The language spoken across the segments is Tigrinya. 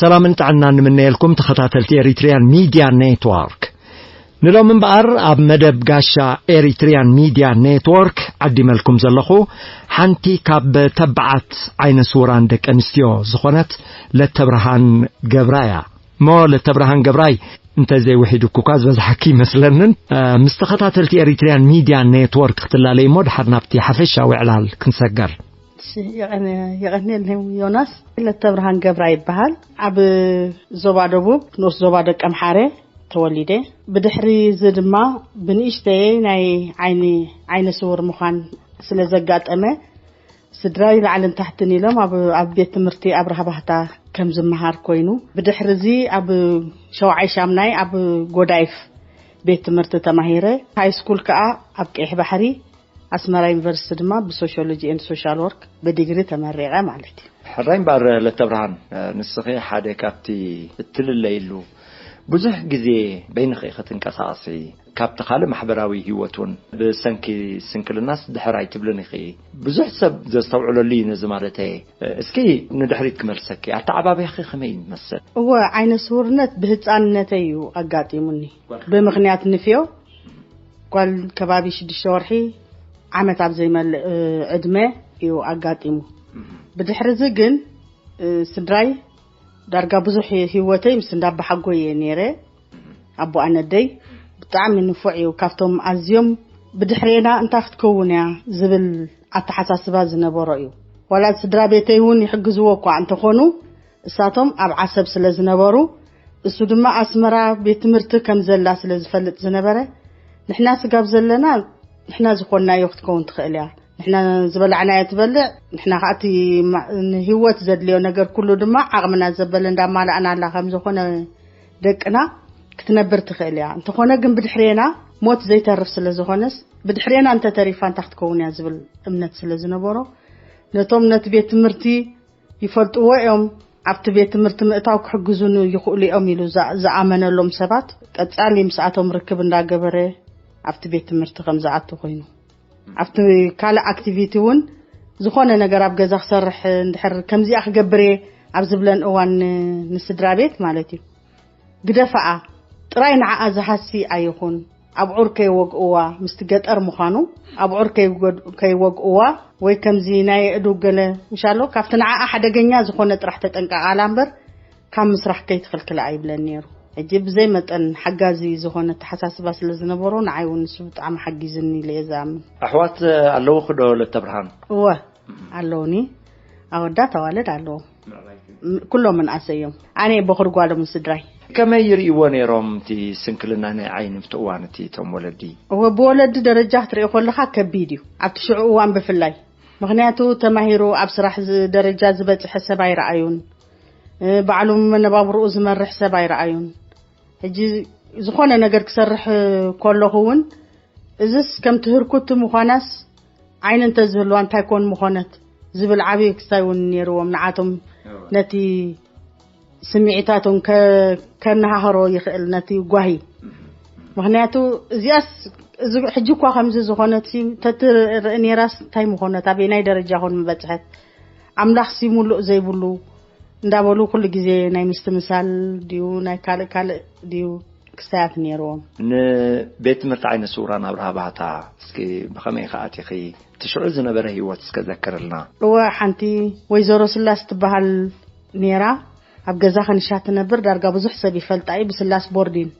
ሰላምን ጥዕናን ንምነየልኩም ተኸታተልቲ ኤሪትሪያን ሚድያ ኔትወርክ። ንሎም እምበኣር ኣብ መደብ ጋሻ ኤሪትሪያን ሚድያ ኔትወርክ ዓዲመልኩም ዘለኹ ሓንቲ ካብ ተባዓት ዓይነ ስውራን ደቂ ኣንስትዮ ዝኾነት ለተብርሃን ገብራ እያ። እሞ ለተብርሃን ገብራይ እንተዘይውሒዱኩካ ዝበዝሓኪ ይመስለንን። እ፣ ምስ ተኸታተልቲ ኤሪትሪያን ሚድያ ኔትወርክ ክትላለይ እሞ ድሓር ናብቲ ሓፈሻዊ ዕላል ክንሰገር። እሺ፣ የቐነ-፣ የቐንየለይ ዮናስ። ለተብርሃን ገብራ ይበሃል። ኣብ ዞባ ደቡብ ንኡስ ዞባ ደቀምሓረ ተወሊደ። ብድሕሪ እዚ ድማ ብንእሽተየ ናይ ዓይኒ፣ ዓይነ ስውር ምዃን ስለ ዘጋጠመ፣ ስድራይ ላዕልን ታሕትን ኢሎም ኣብ፣ ኣብ ቤት ትምህርቲ ኣብርሃ ባህታ ከም ዝመሃር ኮይኑ፣ ብድሕሪ እዚ ኣብ ሸውዓይ ሻምናይ ኣብ ጎዳይፍ ቤት ትምህርቲ ተማሂረ። ሃይ ስኩል ከኣ ኣብ ቀይሕ ባሕሪ ኣስመራ ዩኒቨርሲቲ ድማ ብሶሽዮሎጂ ኤንድ ሶሻል ወርክ ብዲግሪ ተመሪቐ ማለት እዩ። ሕራይ እምበኣር ለተብርሃን፣ ንስኺ ሓደ ካብቲ እትልለይሉ ብዙሕ ግዜ በይንኺ ክትንቀሳቐሲ፣ ካብቲ ካልእ ማሕበራዊ ህይወት እውን ብሰንኪ ስንክልናስ ድሕር ኣይትብልን ኢኺ። ብዙሕ ሰብ ዘስተውዕለሉ እዩ ነዚ ማለተየ። እስኪ ንድሕሪት ክመልሰኪ፣ ኣተዓባብያኺ ከመይ እዩ ዝመስል? እወ፣ ዓይነ ስውርነት ብህፃንነተይ እዩ ኣጋጢሙኒ። ብምኽንያት ንፍዮ ጓል ከባቢ ሽዱሽተ ወርሒ ዓመት ኣብ ዘይመልእ፣ እ፣ ዕድመ እዩ ኣጋጢሙ። ብድሕሪ እዚ ግን፣ እ፣ ስድራይ ዳርጋ ብዙሕ ህይወተይ ምስ እንዳባሓጎየ ነይረ። ኣቦኣን ኣደይ ብጣዕሚ ንፉዕ እዩ። ካብቶም ኣዝዮም ብድሕሬና እንታይ ክትከውን እያ ዝብል ኣተሓሳስባ ዝነበሮ እዩ። ዋላ ስድራ ቤተይ እውን ይሕግዝዎ እኳ እንተኾኑ፣ እሳቶም ኣብ ዓሰብ ስለ ዝነበሩ፣ እሱ ድማ ኣስመራ ቤት ትምህርቲ ከም ዘላ ስለ ዝፈልጥ ዝነበረ፣ ንሕና ስጋብ ዘለና ንሕና ዝኾንናዮ ክትከውን ትኽእል እያ። ንሕና ዝበላዕናዮ ትበልዕ፣ ንሕና ከኣ እቲ ማ-፣ ንህይወት ዘድልዮ ነገር ኩሉ ድማ ዓቕምና ዘበለ እንዳማላእናላ ከም ዝኾነ ደቅና ክትነብር ትኽእል እያ። እንተኾነ ግን ብድሕሬና ሞት ዘይተርፍ ስለ ዝኾነስ፣ ብድሕሬና እንተተሪፋ እንታይ ክትከውን እያ ዝብል እምነት ስለ ዝነበሮ፣ ነቶም ነቲ ቤት ትምህርቲ ይፈልጥዎ እዮም፣ ኣብቲ ቤት ትምህርቲ ምእታው ክሕግዙኒ ይኽእሉ እዮም ኢሉ ዝኣ-፣ ዝኣመነሎም ሰባት ቀጻሊ ምስኣቶም ርክብ እንዳገበረ ኣብቲ ቤት ትምህርቲ ከም ዝኣቱ ኮይኑ። ኣብቲ ካልእ ኣክቲቪቲ እውን ዝኾነ ነገር ኣብ ገዛ ክሰርሕ እንድሕር ከምዚኣ ክገብር እየ ኣብ ዝብለን እዋን ን-፣ ንስድራ ቤት ማለት እዩ። ግደፈኣ፣ ጥራይ ንዓኣ ዝሃሲ ኣይኹን። ኣብዑር ከይወግእዋ፣ ምስቲ ገጠር ምዃኑ፣ ኣብዑር ከይወድ-፣ ከይወግእዋ ወይ ከምዚ ናይ ኣእዱግ ገለ፣ ምሻሎ፣ ካብቲ ንዓኣ ሓደገኛ ዝኾነ ጥራሕ ተጠንቀቓላ እምበር፣ ካብ ምስራሕ ከይትኽልክላ ኣይብለን ነይሩ። ሕጂ ብዘይ መጠን ሓጋዚ ዝኾነ ኣተሓሳስባ ስለ ዝነበሮ፣ ንዓይ እውን ንሱ ብጣዕሚ ሓጊዝኒ ኢለ እየ ዝኣምን። ኣሕዋት ኣለውኺ ዶ ለተብርሃን? እወ፣ ኣለውኒ። ኣወዳት ኣዋልድ ኣለዎም። ም-፣ ኩሎም ምንኣሰይ እዮም። ኣነ እየ በኹሪ ጓሎም ንስድራይ። ከመይ ይርእይዎ ነይሮም እቲ ስንክልና ናይ ዓይኒ ኣብቲ እዋን እቲ እቶም ወለዲ? እወ፣ ብወለዲ ደረጃ ክትሪኦ ከለኻ ከቢድ እዩ። ኣብቲ ሽዑ እዋን ብፍላይ። ምኽንያቱ ተማሂሩ ኣብ ስራሕ ዝ-፣ ደረጃ ዝበጽሐ ሰብ ኣይረኣዩን። እ፣ ባዕሉ መነባብርኡ ዝመርሕ ሰብ ኣይረኣዩን። ሕጂ ዝኾነ ነገር ክሰርሕ ከለኹ እውን፣ እዝስ ከምቲ ህርኩቲ ምዃናስ ዓይኒ እንተዝህልዋ እንታይ ኮን ምኾነት ዝብል ዓብዪ ክስታይ እውን ነይርዎም። ንዓቶም እወ። ነቲ ስምዒታቶም ከ-፣ ከነሃህሮ ይኽእል ነቲ ጓሂ። ምኽንያቱ እዚኣስ፣ እዚ ሕጂ እኳ ከምዚ ዝኾነት ሲ፣ ተትርኢ ነይራስ እንታይ ምኾነት፣ ኣበየናይ ደረጃ ኮን ምበጽሐት፣ ኣምላኽ ሲ ሙሉእ ዘይብሉ እንዳበሉ ኩሉ ግዜ ናይ ምስትምሳል ድዩ ናይ ካልእ ካልእ ድዩ ክስታያት ነይርዎም። ንቤት ትምህርቲ ዓይነ ስውራን ኣብርሃ ባህታ እስኪ ብኸመይ ኢኺ ኣቲኺ? እቲ ሽዑ ዝነበረ ህይወት እስከ ዘክርልና። እወ፣ ሓንቲ ወይዘሮ ስላስ ትበሃል ነይራ። ኣብ ገዛ ከንሻ ትነብር፣ ዳርጋ ብዙሕ ሰብ ይፈልጣ እዩ። ብስላስ ቦርዲን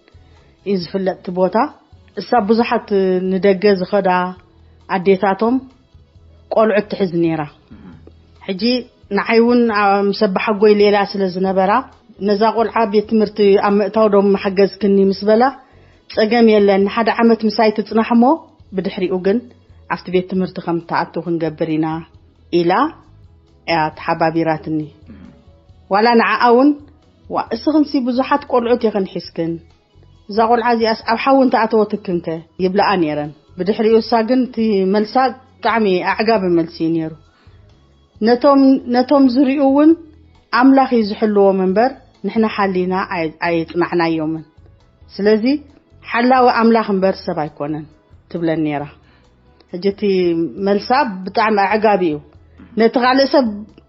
እዩ ዝፍለጥ እቲ ቦታ። እሳ ብዙሓት ንደገ ዝኸዳ ኣዴታቶም ቆልዑት ትሕዝ ነይራ። ሕጂ ንዓይ እውን፣ ኣ፣ ምስ ኣባሓጎይ ሌላ ስለ ዝነበራ፣ ነዛ ቆልዓ ቤት ትምህርቲ ኣብ ምእታው ዶ መሓገዝክኒ ምስ በላ፣ ጸገም የለን፣ ንሓደ ዓመት ምሳይ ትጽናሕ እሞ፣ ብድሕሪኡ ግን ኣብቲ ቤት ትምህርቲ ከም ትኣቱ ክንገብር ኢና ኢላ እያ ተሓባቢራትኒ። ዋላ ንዓኣ እውን፣ "ዋ፣ እስኽንሲ ብዙሓት ቆልዑት ኢኽን ሒዝክን፣ እዛ ቆልዓ እዚኣስ ኣብ ሓዊ እንተኣተወትክንከ?" ይብላኣ ነይረን። ብድሕሪኡ እሳ ግን እቲ መልሳ ብጣዕሚ ኣዕጋቢ መልሲ እዩ ነይሩ። ነቶም፣ ነቶም ዝሪኡ እውን ኣምላኽ እዩ ዝሕልዎም እምበር ንሕና ሓሊና ኣይ-፣ ኣየጽናዕናዮምን። ስለዚ ሓላዊ ኣምላኽ እምበር ሰብ ኣይኮነን ትብለን ነይራ። ሕጂ እቲ መልሳ ብጣዕሚ ኣዕጋቢ እዩ። ነቲ ካልእ ሰብ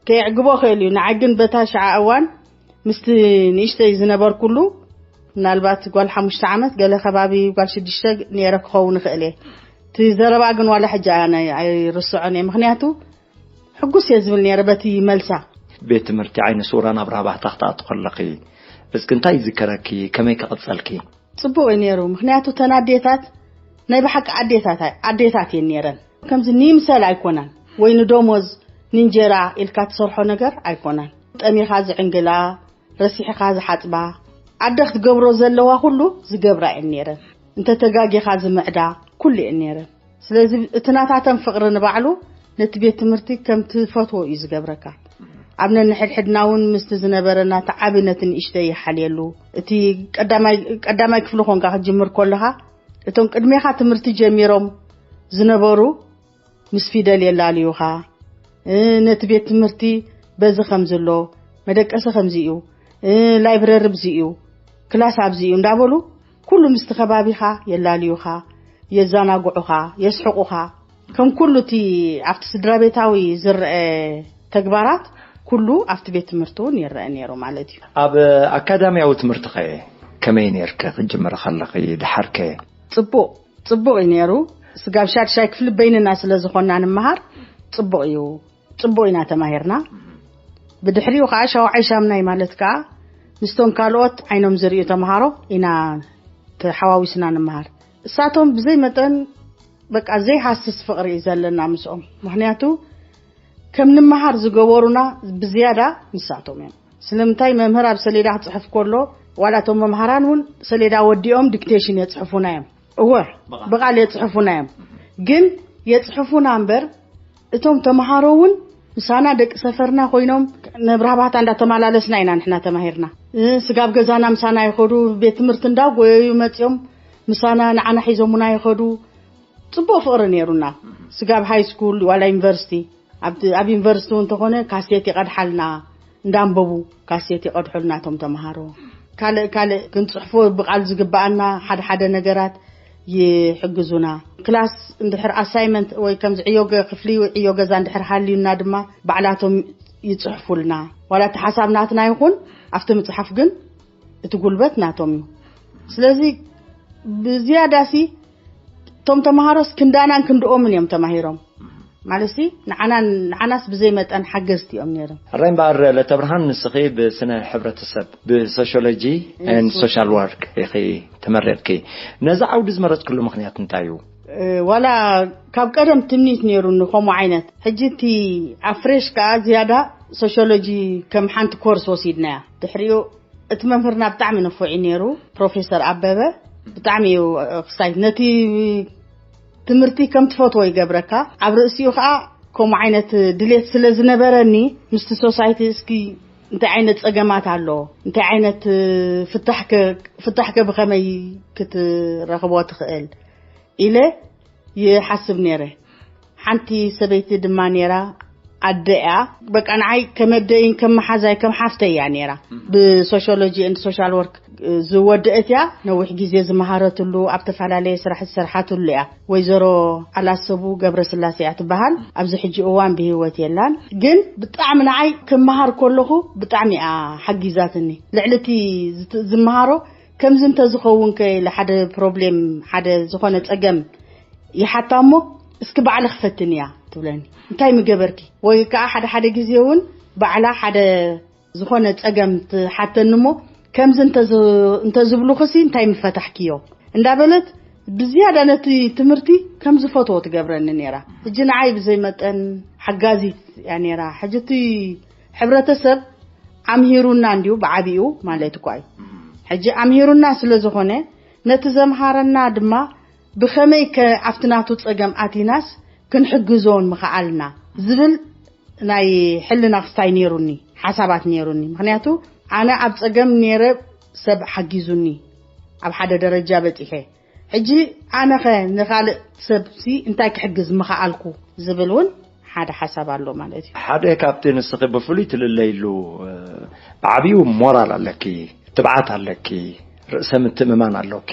ከየዕግቦ ክእል እዩ። ንዓይ ግን በታ ሽዓ እዋን ምስቲ ንእሽተይ ዝነበርኩሉ፣ ምናልባት ጓል ሓሙሽተ ዓመት፣ ገለ ከባቢ ጓል ሽዱሽተ ነይረ ክኸውን ይኽእል እየ። እቲ ዘረባ ግን ዋላ ሕጂ ኣነ ኣይርስዖን እየ፣ ምኽንያቱ ሕጉስ እየ ዝብል ነይረ በቲ መልሳ። ቤት ትምህርቲ ዓይነ ስውራን ኣብርሃ ባህታ ክትኣቱ ከለኺ፣ እስኪ እንታይ ይዝከረኪ? ከመይ ከቐጸልኪ? ጽቡቕ እዩ ነይሩ፣ ምኽንያቱ እተን ኣዴታት ናይ ብሓቂ ኣዴታት ኣይ-፣ ኣዴታት እየን ነይረን። ከምዚ ንይምሰል ኣይኮናን፣ ወይ ንደሞዝ ንእንጀራ ኢልካ ትሰርሖ ነገር ኣይኮናን። ጠሚኻ ዝዕንግላ፣ ረሲሕኻ ዝሓጽባ፣ ኣደ ክትገብሮ ዘለዋ ኩሉ ዝገብራ እየን ነይረን። እንተ ተጋጊኻ ዝምዕዳ ኩሉ እየን ነይረን። ስለዚ እቲ ናታተን ፍቕሪ ንባዕሉ ነቲ ቤት ትምህርቲ ከም ትፈትዎ እዩ ዝገብረካ። ኣብ ነንሕድሕድና እውን ምስቲ ዝነበረና እቲ ዓቢ ነቲ ንእሽተይ ይሓልየሉ። እቲ ቀዳማይ፣ ቀዳማይ ክፍሊ ኮንካ ክትጅምር ከለኻ፣ እቶም ቅድሜኻ ትምህርቲ ጀሚሮም ዝነበሩ ምስ ፊደል የላልዩኻ። እ፣ ነቲ ቤት ትምህርቲ በዚ ከምዚ ኣሎ፣ መደቀሲ ከምዚ እዩ፣ እ፣ ላይብረሪ ብዚ እዩ፣ ክላስ ኣብዚ እዩ እንዳበሉ ኩሉ ምስቲ ከባቢኻ የላልዩኻ፣ የዘናግዑኻ፣ የስሕቑኻ። ከም ኩሉ እቲ ኣብቲ ስድራ ቤታዊ ዝረአ ተግባራት ኩሉ ኣብቲ ቤት ትምህርቲ እውን ይረአ ነይሩ ማለት እዩ። ኣብ ኣካዳሚያዊ ትምህርቲኸ ከመይ ነይርኪ ክትጅምሪ ከለኺ? ደሓርከ? ጽቡቕ፣ ጽቡቕ እዩ ነይሩ። ስጋብ ሻድሻይ ክፍሊ በይንና ስለ ዝኾንና ንምሃር ጽቡቕ እዩ፣ ጽቡቕ ኢና ተማሂርና። ብድሕሪኡ ከዓ ሻውዓይ ሻምናይ ማለት ከዓ ምስቶም ካልኦት ዓይኖም ዝርእዩ ተምሃሮ ኢና ተሓዋዊስና ንምሃር። እሳቶም ብዘይ መጠን በቃ ዘይሃስስ ፍቕሪ እዩ ዘለና ምስኦም። ምኽንያቱ ከም ንምሃር ዝገበሩና ብዝያዳ ንሳቶም እዮም። ስለምንታይ መምህር ኣብ ሰሌዳ ክጽሕፍ ከሎ፣ ዋላ እቶም መምሃራን እውን ሰሌዳ ወዲኦም ዲክቴሽን የጽሕፉና እዮም። እወ፣ ብቓል። ብቓል የጽሕፉና እዮም። ግን የጽሕፉና እምበር፣ እቶም ተምሃሮ እውን ምሳና ደቂ ሰፈርና ኮይኖም ነብራባታ እንዳተመላለስና ኢና ንሕና ተማሂርና። እ፣ ስጋብ ገዛና ምሳና ይኸዱ፣ ቤት ትምህርቲ እንዳጎየዩ መጺኦም ምሳና ንዓና ሒዞሙና ይኸዱ። ጽቡቕ ፍቕሪ ነይሩና። ስጋብ ሃይ ስኩል ዋላ ዩኒቨርሲቲ፣ ኣብቲ፣ ኣብ ዩኒቨርሲቲ እውን እንተኾነ ካሴት ይቐድሓልና፣ እንዳንበቡ ካሴት ይቐድሑልና እቶም ተምሃሮ። ካልእ፣ ካልእ ክንጽሕፎ ብቓል ዝግብኣና ሓደ ሓደ ነገራት ይሕግዙና። ክላስ እንድሕር ኣሳይመንት ወይ ከምዚ ዕዮ ገ-፣ ክፍሊ ወይ ዕዮ ገዛ እንድሕር ሃልዩና ድማ ባዕላቶም ይጽሕፉልና። ዋላ እቲ ሓሳብ ናትና ይኹን ኣብቲ ምጽሓፍ ግን እቲ ጉልበት ናቶም እዩ። ስለዚ ብዝያዳሲ እቶም ተምሃሮስ ክንዳናን ክንድኦምን እዮም ተማሂሮም። ማለትሲ ንዓናን፣ ንዓናስ ብዘይ መጠን ሓገዝቲ እዮም ነይሮም። ሕራይ እምበኣር ለተብርሃን፣ ንስኺ ብስነ ሕብረተሰብ፣ ብሶሽዮሎጂ ኤንድ ሶሻል ወርክ ኢኺ ተመሪቕኪ። ነዚ ዓውዲ ዝመረጽክሉ ምኽንያት እንታይ እዩ? እ፣ ዋላ ካብ ቀደም ትምኒት ነይሩኒ ከምኡ ዓይነት። ሕጂ እቲ ኣብ ፍሬሽ ከኣ ዝያዳ ሶሽዮሎጂ ከም ሓንቲ ኮርስ ወሲድናያ። ድሕሪኡ እቲ መምህርና ብጣዕሚ ንፉዕ እዩ ነይሩ፣ ፕሮፌሰር ኣበበ። ብጣዕሚ እዩ፣ እ፣ ክሳይ ነቲ ትምህርቲ ከም ትፈትዎ ይገብረካ። ኣብ ርእሲኡ ከኣ ከምኡ ዓይነት ድሌት ስለ ዝነበረኒ፣ ምስቲ ሶሳይቲ እስኪ እንታይ ዓይነት ጸገማት ኣሎ፣ እንታይ ዓይነት፣ እ፣ ፍታሕ ከ-፣ ፍታሕ ከ ብኸመይ ክትረኽቦ ትኽእል ኢለ ይሓስብ ነይረ። ሓንቲ ሰበይቲ ድማ ነይራ፣ ኣደ እያ። በቃ ንዓይ ከም ኣደይን ከም መሓዛይ ከም ሓፍተይ እያ ነይራ። ብሶሽዮሎጂ ኤንድ ሶሻል ወርክ ዝወደአት እያ። ነዊሕ ግዜ ዝመሃረትሉ፣ ኣብ ተፈላለየ ስራሕ ዝሰርሓትሉ እያ። ወይዘሮ ኣላሰቡ ገብረስላሴ እያ ትበሃል። ኣብዚ ሕጂ እዋን ብህይወት የላን። ግን ብጣዕሚ ንዓይ ክመሃር ከለኹ ብጣዕሚ እያ ሓጊዛትኒ። ልዕሊ እቲ ዝት-፣ ዝመሃሮ ከምዚ እንተዝኸውን ከ ኢለ ሓደ ፕሮብሌም፣ ሓደ ዝኾነ ጸገም ይሓታ እሞ፣ "እስኪ ባዕልኺ ፈትንያ" ትብለኒ። "እንታይ ምገበርኪ?" ወይ ከኣ ሓደ ሓደ ግዜ እውን ባዕላ ሓደ ዝኾነ ጸገም ትሓተኒ እሞ፣ "ከምዚ እንተዝ-፣ እንተዝብሉኽሲ እንታይ ምፈታሕክዮ?" እንዳበለት ብዝያዳ ነቲ ትምህርቲ ከም ዝፈትዎ ትገብረኒ ነይራ። ሕጂ ንዓይ ብዘይ መጠን ሓጋዚት እያ ነይራ። ሕጂ እቲ ሕብረተሰብ ኣምሂሩና እንድዩ ብዓቢኡ ማለት እኳ እዩ። ሕጂ ኣምሂሩና ስለ ዝኾነ፣ ነቲ ዘምሃረና ድማ ብኸመይ ከ ኣብቲ ናቱ ጸገም ኣቲናስ ክንሕግዞን ምኸኣልና ዝብል ናይ ሕልና ክስታይ ነይሩኒ፣ ሓሳባት ነይሩኒ። ምኽንያቱ ኣነ ኣብ ጸገም ነይረ፣ ሰብ ሓጊዙኒ፣ ኣብ ሓደ ደረጃ በጺሐ። ሕጂ ኣነኸ ንኻልእ ሰብሲ እንታይ ክሕግዝ ምኸኣልኩ ዝብል እውን ሓደ ሓሳብ ኣሎ ማለት እዩ። ሓደ ካብቲ ንስኺ ብፍሉይ ትልለይሉ፣ እ፣ ብዓቢኡ ሞራል ኣለኪ፣ ትብዓት ኣለኪ፣ ርእሰ ምትእምማን ኣሎኪ።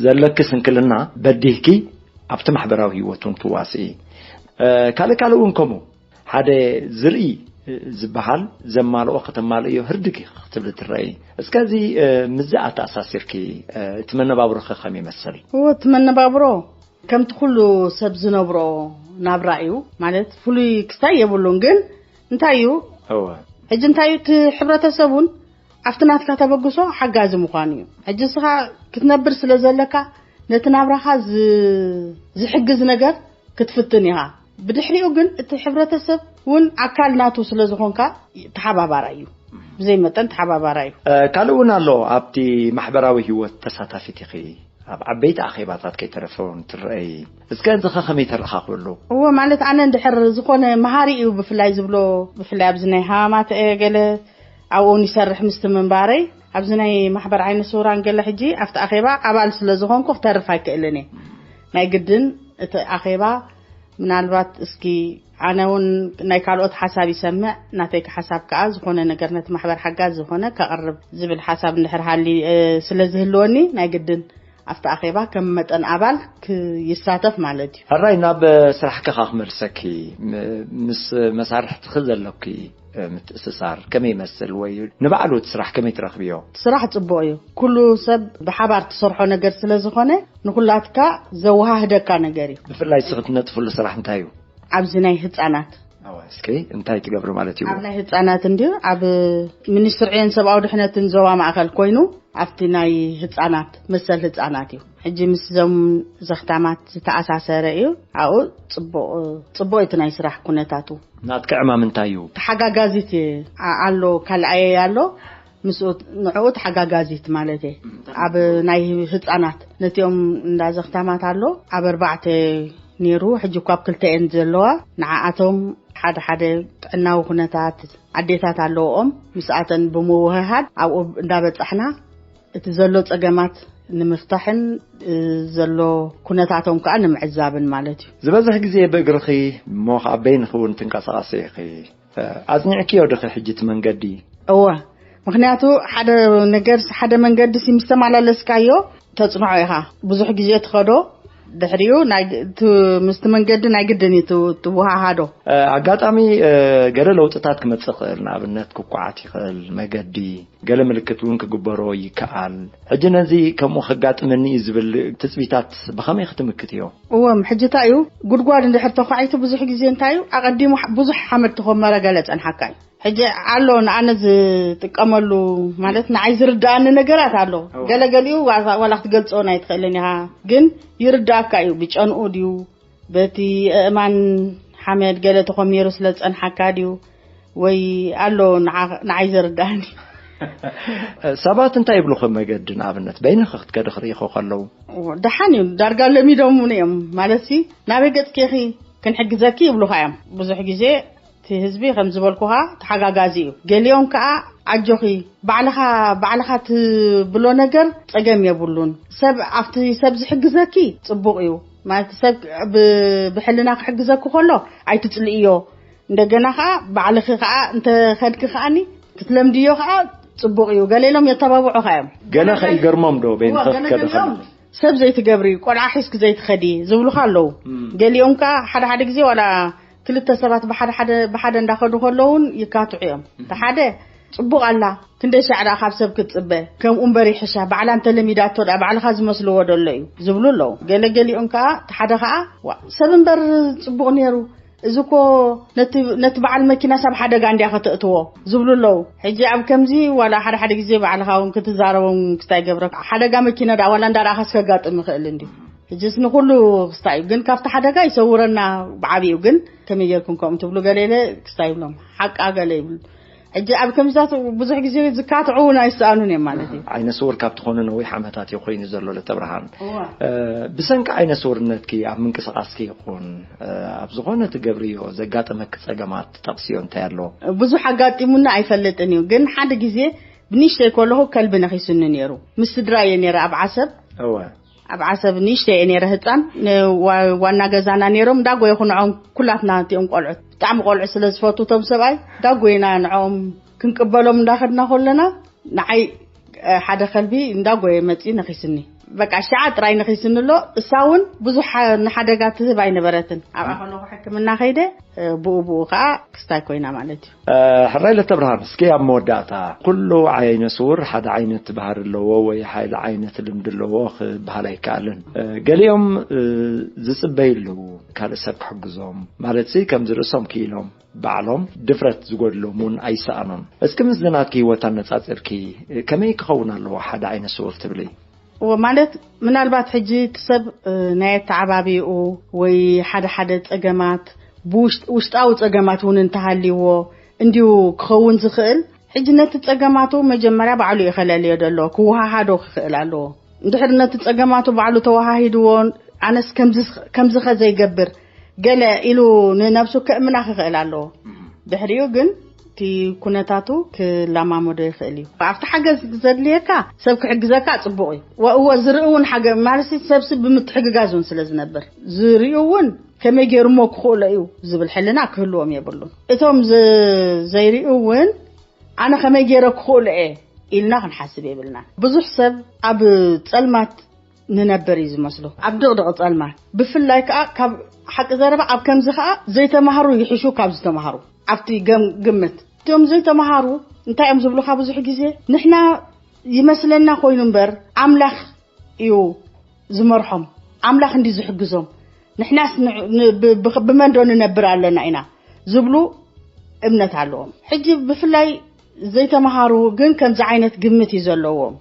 ዘለኪ ስንክልና በዲህኪ ኣብቲ ማሕበራዊ ህይወት እውን ትዋስኢ። እ፣ ካልእ ካልእ እውን ከምኡ። ሓደ ዝርኢ ዝበሃል ዘማልኦ ከተማልእዮ ህርድግ ክትብል ትረኣይ። እስከ እዚ ምስዚ ኣተኣሳሲርኪ እቲ መነባብሮኸ ከመይ ይመስል? እዎ፣ እቲ መነባብሮ ከምቲ ኩሉ ሰብ ዝነብሮ ናብራ እዩ። ማለት ፍሉይ ክስታይ የብሉን። ግን እንታይ እዩ? እወ። ሕጂ እንታይ እዩ? እቲ ሕብረተሰብ እውን ኣብቲ ናትካ ተበግሶ ሓጋዚ ምዃኑ እዩ። ሕጂ እስኻ ክትነብር ስለ ዘለካ ነቲ ናብራኻ ዝ- ዝሕግዝ ነገር ክትፍትን ኢኻ። ብድሕሪኡ ግን እቲ ሕብረተሰብ እውን ኣካል ናቱ ስለ ዝኾንካ ተሓባባራይ እዩ። ብዘይ መጠን ተሓባባራይ እዩ። ካልእ እውን ኣሎ። ኣብቲ ማሕበራዊ ህይወት ተሳታፊት ኢኺ። ኣብ ዓበይቲ ኣኼባታት ከይተረፈ እውን ትረኣይ። እስከ እንዚኸ ከመይ ተረኻኽብሉ? እዎ፣ ማለት ኣነ እንድሕር ዝኾነ መሃሪ እዩ ብፍላይ ዝብሎ፣ ብፍላይ ኣብዚ ናይ ሃማማተ ገለ ኣብኡ እውን ይሰርሕ ምስቲ ምንባረይ፣ ኣብዚ ናይ ማሕበር ዓይነ ስውራን ገለ ሕጂ ኣብቲ ኣኼባ ኣባል ስለ ዝኾንኩ ክተርፍ ኣይክእልን እየ። ናይ ግድን እቲ ኣኼባ ምናልባት እስኪ ኣነ እውን ናይ ካልኦት ሓሳብ ይሰምዕ፣ ናተይካ ሓሳብ ከዓ ዝኾነ ነገር ነቲ ማሕበር ሓጋዝ ዝኾነ ከቕርብ ዝብል ሓሳብ እንድሕር ሃሊ ስለ ዝህልወኒ ናይ ግድን ኣብቲ ኣኼባ ከም መጠን ኣባል ክይሳተፍ ማለት እዩ። ሕራይ ናብ ስራሕኪ ከዓ ክመልሰኪ፣ ምስ መሳርሕትኺ ዘለኪ ምትእስሳር ከመይ ይመስል ወይ ንባዕሉ እቲ ስራሕ ከመይ ትረኽብዮ? ስራሕ ጽቡቕ እዩ። ኩሉ ሰብ ብሓባር ትሰርሖ ነገር ስለ ዝኾነ ንኹላትካ ዘወሃህደካ ነገር እዩ። ብፍላይ እስኺ ትነጥፍሉ ስራሕ እንታይ እዩ? ኣብዚ ናይ ህጻናት። እስኪ እንታይ ትገብሪ ማለት እዩ? ኣብ ናይ ህጻናት እንድዩ ኣብ ሚኒስትሪ ዕዮን ሰብኣዊ ድሕነትን ዞባ ማእኸል ኮይኑ ኣብቲ ናይ ህጻናት መሰል ህጻናት እዩ። ሕጂ ምስዞም ዘኽታማት ዝተኣሳሰረ እዩ። ኣብኡ ጽቡቕ ጽቡቕ እቲ ናይ ስራሕ ኩነታቱ። ናትኪ ዕማም እንታይ እዩ? ተሓጋጋዚት ኣሎ ካልኣየ ኣሎ ምስኡ ንዕኡ ተሓጋጋዚት ማለት እየ። ኣብ ናይ ህፃናት ነቲኦም እንዳ ዘኽታማት ኣሎ ኣብ ኣርባዕተ ነይሩ። ሕጂ እኳ ኣብ ክልተ እየን ዘለዋ። ንዓኣቶም ሓደ ሓደ ጥዕናዊ ኩነታት ኣዴታት ኣለውኦም። ምስኣተን ብምውህሃድ ኣብኡ እንዳበፃሕና እቲ ዘሎ ፀገማት ንምፍታሕን ዘሎ ኩነታቶም ከዓ ንምዕዛብን ማለት እዩ። ዝበዝሕ ግዜ ብእግርኺ እሞ ከዓ በይንኺ እውን ትንቀሳቐሲ ኢኺ። ኣጽኒዕክዮ ድኺ ሕጂ እቲ መንገዲ? እወ፣ ምኽንያቱ ሓደ ነገር ሓደ መንገዲ ሲ ምስ ተመላለስካዮ ተጽንዖ ኢኻ። ብዙሕ ግዜ ትኸዶ፣ ድሕሪኡ ምስቲ መንገዲ ናይ ግድን እዩ ትወሃሃዶ። ኣጋጣሚ ገለ ለውጥታት ክመጽእ ይኽእል፣ ንኣብነት ክቋዓት ይኽእል መገዲ፣ ገለ ምልክት እውን ክግበሮ ይከኣል። ሕጂ ነዚ ከምኡ ከጋጥመኒ እዩ ዝብል ትጽቢታት ብኸመይ ክትምክትዮ? እወ፣ ሕጂ እንታይ እዩ ጉድጓድ እንድሕር ተኳዒቱ ብዙሕ ግዜ እንታይ እዩ ኣቐዲሙ ብዙሕ ሓመድ ተኾመረ ገለ ጸንሓካ እዩ። ሕጂ ኣሎ ንኣነ ዝጥቀመሉ ማለት ንዓይ ዝርድኣኒ ነገራት ኣሎ። ገለገሊኡ ዋላ ክትገልጾ ኣይትኽእልን ኢኻ፣ ግን ይርድኣካ እዩ። ብጨንኡ ድዩ በቲ ኣእማን ሓመድ ገለ ተኾሚሩ ስለ ዝጸንሓካ ድዩ ወይ ኣሎ ንዓይ ዘርድኣኒ። ሰባት እንታይ ይብሉኹ መገዲ ንኣብነት በይንኺ ክትከዲ ክርእይኹ ከለዉ? ደሓን እዩ፣ ዳርጋ ለሚዶምኒ እዮም። ማለትሲ ናበይ ገጽኪ ኢኺ ክንሕግዘኪ ይብሉኻ እዮም ብዙሕ ግዜ። እቲ ህዝቢ ከም ዝበልኩኻ ተሓጋጋዚ እዩ። ገሊኦም ከዓ ኣጆኺ ባዕልኻ ባዕልኻ ትብሎ ነገር ጸገም የብሉን። ሰብ ኣብቲ ሰብ ዝሕግዘኪ ጽቡቕ እዩ። ማለት ሰብ ብሕልና ክሕግዘኪ ከሎ ኣይትጽልእዮ። እንደገና ከዓ ባዕልኺ ከዓ እንተኸድኪ ከዓኒ ክትለምድዮ ከዓ ጽቡቕ እዩ። ገሌሎም የተባብዑኻ እዮም። ገለ ከይገርሞም ዶ በይንኺ ክትከዲ ከለኺ? ሰብ ዘይትገብሪ ቆልዓ ሒዝኪ ዘይትኸዲ ዝብሉኻ ኣለዉ። ገሊኦም ከዓ ሓደ ሓደ ግዜ ዋላ ክልተ ሰባት ብሓደ ሓደ ብሓደ እንዳኸዱ ከለውን ይካትዑ እዮም። እቲ ሓደ ጽቡቕ ኣላ ክንደይ ሻዕ ደኣ ካብ ሰብ ክትጽበ ከምኡ እምበር ይሕሻ ባዕላ እንተለሚዳቶ ደኣ ባዕልኻ ዝመስልዎ ደሎ እዩ ዝብሉ ኣለዉ። ገለገሊኦም ከዓ እቲ ሓደ ከዓ ዋ ሰብ እምበር ጽቡቕ ነይሩ እዚ እኮ ነቲ በዓል መኪናስ ኣብ ሓደጋ እንድያ ከተእትዎ ዝብሉ ኣለዉ። ሕጂ ኣብ ከምዚ ዋላ ሓደ ሓደ ግዜ ባዕልኻ እውን ክትዛረቦም ክስታይ ገብረካ ሓደጋ መኪና ደኣ ዋላ እንዳረኣኻስ ከጋጥም ይኽእል እንድዩ። ሕጂስ ንኹሉ ክስታይ እዩ ግን ካብቲ ሓደጋ ይሰውረና። ብዓብኡ ግን ከመይ ጌርኩም ከምኡ ትብሉ ገለ ኢለ ክስታይ ይብሎም ሓቃ ገለ ይብሉ። ሕጂ ኣብ ከምዚታት ብዙሕ ግዜ ዝካትዑ እውን ኣይሰኣኑን እዮም ማለት እዩ። ዓይነ ስውር ካብ ትኾኒ ነዊሕ ዓመታት እዩ ኮይኑ ዘሎ ለተብርሃን። ብሰንኪ ዓይነ ስውርነትኪ ኣብ ምንቅስቓስኪ ይኹን ኣብ ዝኾነ ትገብርዮ ዘጋጠመኪ ጸገማት ትጠቕስዮ እንታይ ኣሎ? ብዙሕ ኣጋጢሙኒ ኣይፈልጥን እዩ፣ ግን ሓደ ግዜ ብንእሽተይ ከለኹ ከልቢ ነኺሱኒ ነይሩ። ምስ ስድራ እየ ነይረ ኣብ ዓሰብ። እወ። ኣብ ዓሰብ ንእሽተይ እየ ነይረ ህፃን። ዋና ገዛና ነይሮም እንዳጎየኹ ንዖም ኩላትና እቲኦም ቆልዑት ብጣዕሚ ቆልዑ ስለ ዝፈቱ እቶም ሰብኣይ እንዳጎይና ንዖም ክንቅበሎም እንዳኸድና ከለና ንዓይ ሓደ ከልቢ እንዳጎየ መፂ ነኺስኒ። በቃ ሽዓ ጥራይ ነኺስንሎ። እሳ እውን ብዙሕ ሓ- ንሓደጋ ትህብ ኣይነበረትን። ኣብኣ ከለኹ ሕክምና ከይደ፣ እ፣ ብኡ ብኡ ከዓ ክስታይ ኮይና ማለት እዩ። እ፣ ሕራይ ለተብርሃን፣ እስኪ ኣብ መወዳእታ፣ ኩሉ ዓይነ ስውር ሓደ ዓይነት ባህሪ ኣለዎ ወይ ሓደ ዓይነት ልምዲ ኣለዎ ክበሃል ኣይከኣልን። እ፣ ገሊኦም፣ እ፣ ዝጽበዩ ኣለዉ፣ ካልእ ሰብ ክሕግዞም፣ ማለት ሲ ከምዚ ርእሶም ክኢሎም ባዕሎም ድፍረት ዝጎድሎም እውን ኣይሰኣኑን። እስኪ ምስ ናትኪ ህይወት ኣነጻጺርኪ፣ እ፣ ከመይ ክኸውን ኣለዎ ሓደ ዓይነ ስውር ትብሊ? እዎ፣ ማለት ምናልባት ሕጂ እቲ ሰብ፣ እ፣ ናይ ኣተዓባቢኡ ወይ ሓደ ሓደ ጸገማት፣ ብውሽጥ-፣ ውሽጣዊ ጸገማት እውን እንተሃልይዎ እንዲዩ ክኸውን ዝኽእል። ሕጂ ነቲ ጸገማቱ መጀመርያ ባዕሉ እዩ ከለልዮ ዘሎ፣ ክወሃሃዶ ክኽእል ኣለዎ። እንድሕር ነቲ ጸገማቱ ባዕሉ ተወሃሂድዎ፣ ኣነስ ከምዚ፣ ከምዚ ከ ዘይገብር ገለ ኢሉ ንነብሱ ከእምና ክኽእል ኣለዎ። ድሕሪኡ ግን እቲ ኩነታቱ ክለማመዶ ይኽእል እዩ። ኣብቲ ሓገዝ ዘድልየካ ሰብ ክሕግዘካ ጽቡቕ እዩ። ወ-፣ እዎ ዝርኢ እውን ሓገ-፣ ማለት ሰብሲ ብምትሕግጋዝ እውን ስለ ዝነብር፣ ዝርእዩ እውን ከመይ ገይሩ እሞ ክኽእሎ እዩ ዝብል ሕልና ክህልዎም የብሉን። እቶም ዝ-፣ ዘይርእዩ እውን ኣነ ከመይ ገይረ ክኽእሎ እየ ኢልና ክንሓስብ የብልና። ብዙሕ ሰብ ኣብ ጸልማት ንነብር እዩ ዝመስሎ፣ ኣብ ድቕድቕ ጸልማት። ብፍላይ ከኣ ካብ ሓቂ ዘረባ ኣብ ከምዚ ከኣ ዘይተማሃሩ ይሕሹ ካብ ዝተማሃሩ። ኣብቲ ገም-፣ ግምት እቶም ዘይተማሃሩ እንታይ እዮም ዝብሉኻ ብዙሕ ግዜ? ንሕና ይመስለና ኮይኑ እምበር ኣምላኽ እዩ ዝመርሖም፣ ኣምላኽ እንዲ ዝሕግዞም፣ ንሕናስ ን-፣ ን-፣ ብ-፣ ብ-፣ ብመን ዶ ንነብር ኣለና ኢና ዝብሉ እምነት ኣለዎም። ሕጂ ብፍላይ ዘይተምሃሩ ግን ከምዚ ዓይነት ግምት እዩ ዘለዎም።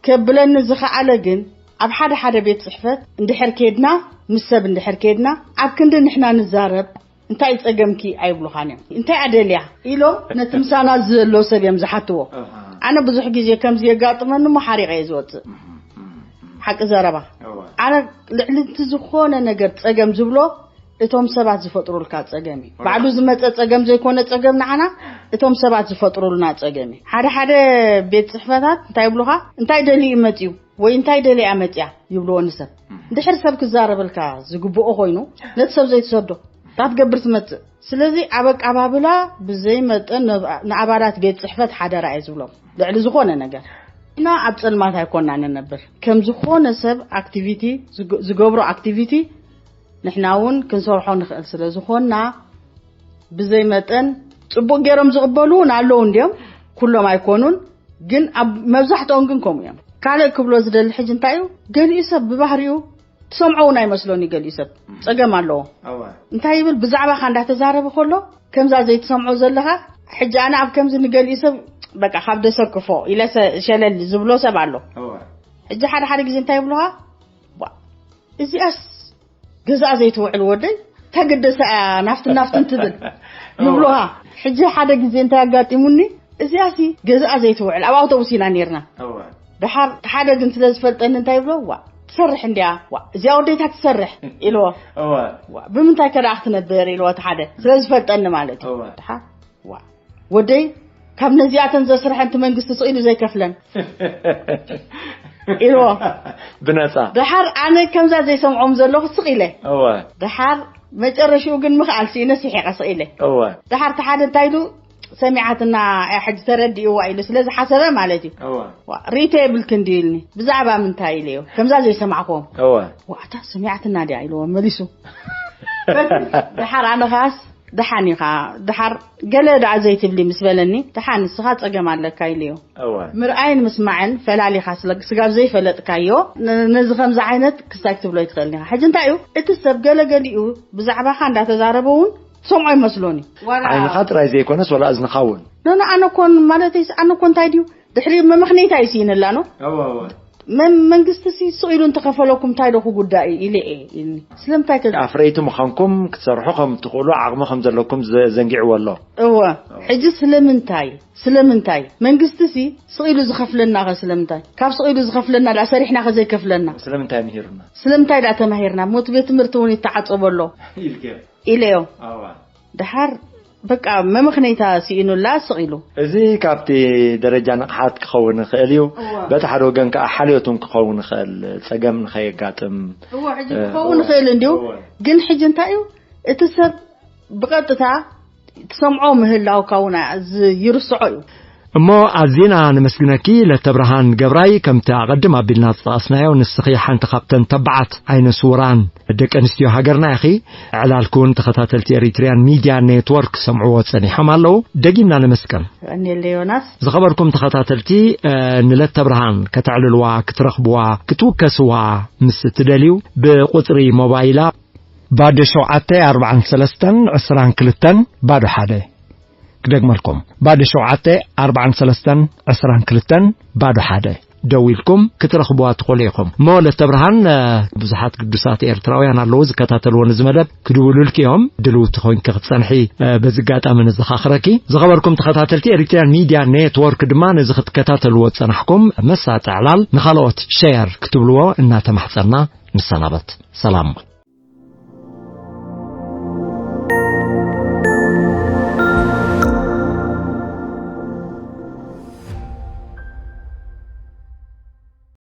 ከብለኒ ዝኸኣለ ግን ኣብ ሓደ ሓደ ቤት ጽሕፈት እንድሕር ኬድና፣ ምስ ሰብ እንድሕር ኬድና፣ ኣብ ክንዲ ንሕና ንዛረብ፣ "እንታይ ጸገምኪ?" ኣይብሉኻን እዮም። "እንታይ እያ ደልያ?" ኢሎም ነቲ ምሳና ዘሎ ሰብ እዮም ዝሓትዎ። ኣነ ብዙሕ ግዜ ከምዚ የጋጥመኒ እሞ ሓሪቐ እየ ዝወጽእ። ሓቂ ዘረባ። ኣነ ልዕሊ እቲ ዝኾነ ነገር ጸገም ዝብሎ እቶም ሰባት ዝፈጥሩልካ ጸገም እዩ። ባዕሉ ዝመጸ ጸገም ዘይኮነ ጸገም ንዓና እቶም ሰባት ዝፈጥሩልና ጸገም እዩ። ሓደ ሓደ ቤት ጽሕፈታት እንታይ ይብሉኻ? "እንታይ ደልዩ መጽዩ?" ወይ "እንታይ ደልያ መጽያ?" ይብልዎ ንሰብ። እንድሕር ሰብ ክዛረበልካ ዝግብኦ ኮይኑ ነቲ ሰብ ዘይትሰዶ፣ እንታይ ትገብር ትመጽእ? ስለዚ ኣብ ኣቀባብላ ብዘይ መጠን ንኣባላት ቤት ጽሕፈት ሓደራ እየ ዝብሎም። ልዕሊ ዝኾነ ነገር ኢና ኣብ ጸልማት ኣይኮና ንነብር። ከም ዝኾነ ሰብ ኣክቲቪቲ ዝገ-፣ ዝገብሮ ኣክቲቪቲ ንሕና እውን ክንሰርሖ ንኽእል ስለ ዝኾንና፣ ብዘይ መጠን ጽቡቕ ገይሮም ዝቕበሉ እውን ኣለዉ እንድዮም፣ ኩሎም ኣይኮኑን። ግን ኣብ መብዛሕትኦም ግን ከምኡ እዮም። ካልእ ክብሎ ዝደሊ ሕጂ እንታይ እዩ፣ ገሊኡ ሰብ ብባህሪኡ ትሰምዖ እውን ኣይመስሎን እዩ። ገሊኡ ሰብ ጸገም ኣለዎ። እንታይ ይብል፣ ብዛዕባኻ እንዳተዛረበ ከሎ ከምዛ ዘይትሰምዖ ዘለኻ። ሕጂ ኣነ ኣብ ከምዚ ንገሊኡ ሰብ በቃ ካብ ደሰክፎ ኢለ ሰ-፣ ሸለል ዝብሎ ሰብ ኣሎ። ሕጂ ሓደ ሓደ ግዜ እንታይ ይብሉኻ? "ዋ፣ እዚኣስ ገዛኣ ዘይትውዕል ወደይ፣ ተገደሳ እያ ናፍትን ናፍትን ትብል" ይብሉኻ። ሕጂ ሓደ ግዜ እንታይ ኣጋጢሙኒ፣ "እዚኣሲ ገዛኣ ዘይትውዕል" ኣብ ኣውቶቡስ ኢና ነይርና። ደሓር ሓደ ግን ስለ ዝፈልጠኒ እንታይ ይብሎ፣ "ዋ፣ ትሰርሕ እንድያ፣ ዋ፣ እዚኣ ወደይታ ትሰርሕ" ኢልዎ። "ዋ፣ ብምንታይ ከ ደኣ ክትነብር?" ኢልዎ እቲ ሓደ፣ ስለ ዝፈልጠኒ ማለት እዩ። ደሓር "ዋ፣ ወደይ ካብ ነዚኣተን ዘስርሐን እቲ መንግስቲ ስቕ ኢሉ ዘይከፍለን" ኢልዎ። ብነጻ። ደሓር ኣነ ከምዛ ዘይሰምዖም ዘለኹ ስቕ ኢለ። ደሓር መጨረሽኡ ግን ምኽኣል ስኢነ ስሒቐ ስቕ ኢለ። ደሓር እቲ ሓደ እንታይ ኢሉ፣ "ሰሚዓትና እያ ሕጂ ተረዲእዋ" ኢሉ ስለ ዝሓሰበ ማለት እዩ። "ዋ፣ ሪኢቶ የብልክን ድዩ?" ኢልኒ። "ብዛዕባ ምንታይ?" ኢለዮ። ከምዛ ዘይሰማዕክዎም። "ዋ፣ እታ ሰሚዓትና ድያ?" ኢልዎ መሊሱ። ደሓር ኣነ ኸኣስ፣ "ደሓን ኢኻ፣ ደሓር ገለ ደኣ ዘይትብሊ ምስ በለኒ፣ ደሓን ንስኻ ጸገም ኣለካ" ኢለዮ። ምርኣይን ምስማዕን ፈላሊኻ ስለ-፣ ስጋብ ዘይፈለጥካዮ፣ ን-፣ ነዚ ከምዚ ዓይነት ክስታይ ክትብሎ ኣይትኽእልን ኢኻ። ሕጂ እንታይ እዩ፣ እቲ ሰብ ገለገሊኡ ብዛዕባኻ እንዳተዛረበ እውን ትሰምዖ ይመስሎን እዩ። ዋላ ዓይንኻ ጥራይ ዘይኮነስ ዋላ እዝንኻ እውን። ኖ፣ ኖ፣ ኣነ ኮን፣ ማለተይስ፣ ኣነ ኮ እንታይ ድዩ፣ ድሕሪ መመኽነይታ እዩ ስኢንላ፣ ኖ? መን-፣ መንግስቲ ሲ ስቕ ኢሉ እንተኸፈለኩም እንታይ ዶ ክጉዳእ እዩ ኢለ እየ ኢልኒ። ስለምንታይ ከ ኣፍረይቲ ምዃንኩም ክትሰርሑ ከም ትኽእሉ ዓቕሚ ከም ዘለኩም ዘ-፣ ዘንጊዕዎ ኣሎ። እወ። ሕጂ ስለምንታይ? ስለምንታይ? መንግስቲ ሲ ስቕ ኢሉ ዝኸፍለና ኸ ስለምንታይ? ካብ ስቕ ኢሉ ዝኸፍለና ደኣ ሰሪሕና ኸ ዘይከፍለና? ስለምንታይ ምሂሩና? ስለምንታይ ደኣ ተማሂርና? ሞት ቤት ትምህርቲ እውን ይተዓጸቦ ኣሎ። ኢልክዮ? ኢለዮ። ኣዋ። ደሓር በቃ መመኽነይታ ስኢኑላ ስቕ ኢሉ። እዚ ካብቲ ደረጃ ንቕሓት ክኸውን ይኽእል እዩ። እወ። በቲ ሓደ ወገን ከኣ ሓልዮት እውን ክኸውን ይኽእል፣ ጸገም ንኸየጋጥም። እወ፣ ሕጂ እ፣ ክኸውን እወ። ይኽእል እንድዩ። እወ። ግን ሕጂ እንታይ እዩ? እቲ ሰብ ብቐጥታ ትሰምዖ ምህላውካ እውን ዝ-፣ ይርስዖ እዩ። እሞ ኣዚና ነመስግነኪ ለተብርሃን ገብራይ። ከምቲ ኣቐድም ኣቢልና ዝጠቐስናዮ፣ ንስኺ ሓንቲ ካብተን ተባዓት ዓይነ ስውራን ደቂ ኣንስትዮ ሃገርና ኢኺ። ዕላልክውን ተኸታተልቲ ኤሪትሪያን ሚድያ ኔትወርክ ሰምዕዎ ጸኒሖም ኣለዉ። ደጊምና ነመስግን። ቀኒለ ዮናስ። ዝኸበርኩም ተኸታተልቲ፣ እ፣ ንለተብርሃን ከተዕልልዋ፣ ክትረኽብዋ፣ ክትውከስዋ ምስ እትደልዩ፣ ብቁጽሪ ሞባይላ ባዶ ሸውዓተ ኣርባዓን ሰለስተን ዕስራን ክልተን ባዶ ሓደ። ክደግመልኩም፣ ባዶ ሸውዓተ ኣርባዓን ሰለስተን ዕስራን ክልተን ባዶ ሓደ ደዊልኩም ክትረኽብዋ ትኽእሉ ኢኹም። እሞ ለተብርሃን፣ እ፣ ብዙሓት ግዱሳት ኤርትራውያን ኣለዉ ዝከታተልዎ ነዚ መደብ፣ ክድውሉልኪ እዮም። ድልውቲ ኮይንኪ ክትጸንሒ፣ እ፣ በዚ ኣጋጣሚ ነዘኻኽረኪ። ዝኸበርኩም ተኸታተልቲ ኤሪትሪያን ሚድያ ኔትወርክ ድማ ነዚ ክትከታተልዎ ዝጸናሕኩም መሳጢ ዕላል ንኻልኦት ሸር ክትብልዎ እናተማሕጸና ንሰናበት። ሰላም።